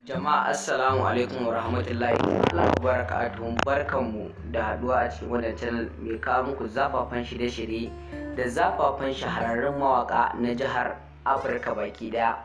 Jama'a, assalamu alaikum wa rahmatullahi ta'ala wa barakatuhu. Barkanmu da haduwa a cikin wannan channel mai kawo muku zafafan shirye-shirye da zafafan shahararrun mawaka na jihar Afirka baki daya.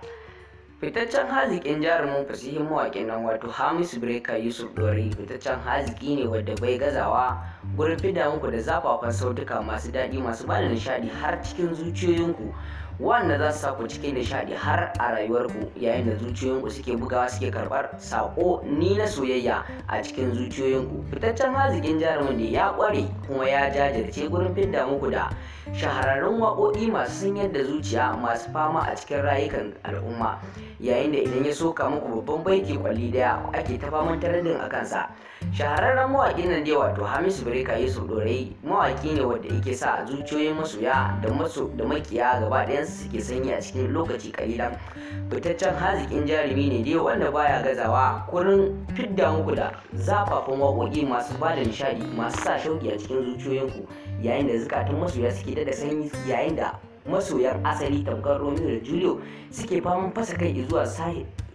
Fitaccen haziƙin jarumin fasihin mawaƙin nan, wato Hamisu Breaker Yusuf Ɗorayi, fitaccen haziki ne wadda bai gazawa gurin fida muku da zafafan sautuka masu daɗi, masu bada nishaɗi har cikin zuciyoyinku, wanda za su sa ku cikin nishaɗi har a rayuwarku, yayin da zuciyoyinku suke bugawa, suke karɓar saƙo ni na soyayya a cikin zuciyoyinku. Fitaccen haziƙin jarumin da ya ƙware kuma ya jajirce gurin fidda muku da shahararrun waƙoƙi masu sanyar da zuciya, masu fama a cikin rayukan al'umma, yayin da idan ya soka muku babban baiti kwalli daya, ake ta faman taradin a kansa. Shahararren mawaƙin nan dai, wato Hamisu Breaker Yusuf Ɗorayi, mawaƙi ne wanda yake sa zuciyoyin masoya da maso da makiya gaba ɗayansu suke sanyi a cikin lokaci kalilan. Fitaccen haziƙin jarumi ne dai wanda baya gazawa kurin fidda muku da zafafan waƙoƙi masu bada nishaɗi, masu sa shauƙi a cikin zuciyoyinku, yayin da zukatan masoya suke daɗa sanyi, yayin da masoyan asali tamkar Romeo da Julio suke faman fasa kai zuwa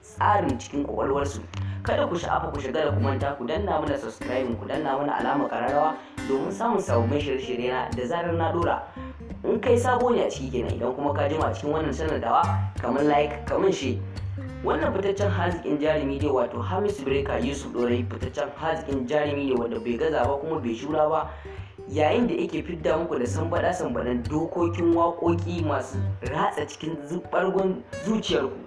tsarin cikin kwakwalwarsu. Kada ku sha'afa, ku shiga da ku manta, ku danna mana subscribe, ku danna mana alamar kararrawa domin samun sababbin shirye-shirye na da zarar na dora. In kai sabo ne a ciki kenan. Idan kuma ka jima cikin wannan channel dawa, kamar like, kamar shi. Wannan fitaccen haziƙin jarumi ne, wato Hamisu Breaker Yusuf Ɗorayi, fitaccen haziƙin jarumi ne wanda bai gaza ba kuma bai shura ba, yayin da yake fidda muku da sambaɗa sambaɗan dokokin waƙoƙi masu ratsa cikin ɓargon zuciyarku.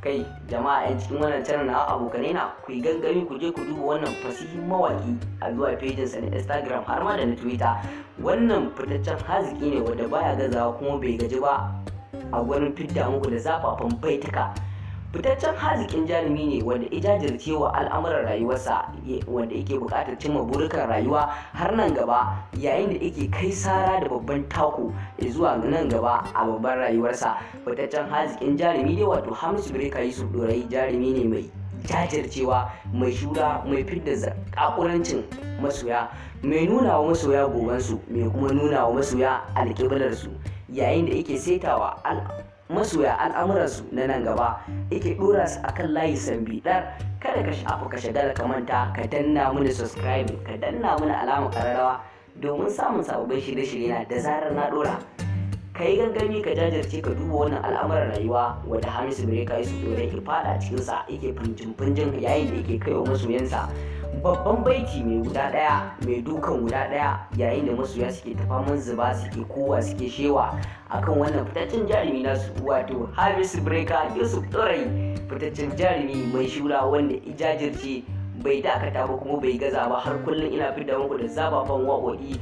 Kai jama'a, yan cikin wannan channel na, abokanai na, ku yi gangami ku je ku duba wannan fasihin mawaki a zuwa pejinsa na Instagram har ma da na Twitter. Wannan fitaccen haziki ne wanda baya gazawa kuma bai gaji ba a gurin fidda muku da zafafan baituka. Fitaccen haziƙin jarumi ne wanda ya jajirce wa al'amuran rayuwarsa, wanda yake buƙatar cimma burukan rayuwa har nan gaba, yayin da yake kai sara da babban taku zuwa nan gaba a babban rayuwarsa. Fitaccen haziƙin jarumi ne, wato Hamisu Breaker Yusuf Ɗorayi, jarumi ne mai jajircewa, mai shura, mai fidda zakakurancin masoya, mai nuna wa masoya gobansu, mai kuma nuna wa masoya alƙiblarsu, yayin da yake saitawa masoya al'amuransu na nan gaba, yake dora su akan layi sambidar. Kada ka sha'afa, ka shagala, ka manta, ka danna mana subscribe, ka danna mana alamar kararrawa domin samun sababbin shirye-shirye na da zarar na dora. Ka yi gangami, ka jajirce, ka duba wannan al'amuran rayuwa wanda Hamisu Breaker Yusuf Ɗorayi yake fada cikinsa, yake finjin-finjin, yayin da yake kaiwa masoyansa babban baiti mai guda ɗaya, mai dukan guda ɗaya, yayin da masoya suke ta faman zuba, suke kowa, suke shewa akan wannan fitaccen jarumi nasu, wato Hamisu Breaker Yusuf Ɗorayi, fitaccen jarumi mai shura wanda jajirce, bai dakata ba kuma bai gaza ba. Har kullum ina fidda muku da zafafan waƙoƙi.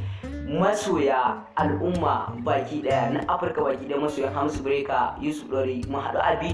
Masoya al'umma baki daya na Afirka baki daya, masoyan Hamisu Breaker Yusuf Ɗorayi, mu haɗu a bidiyo.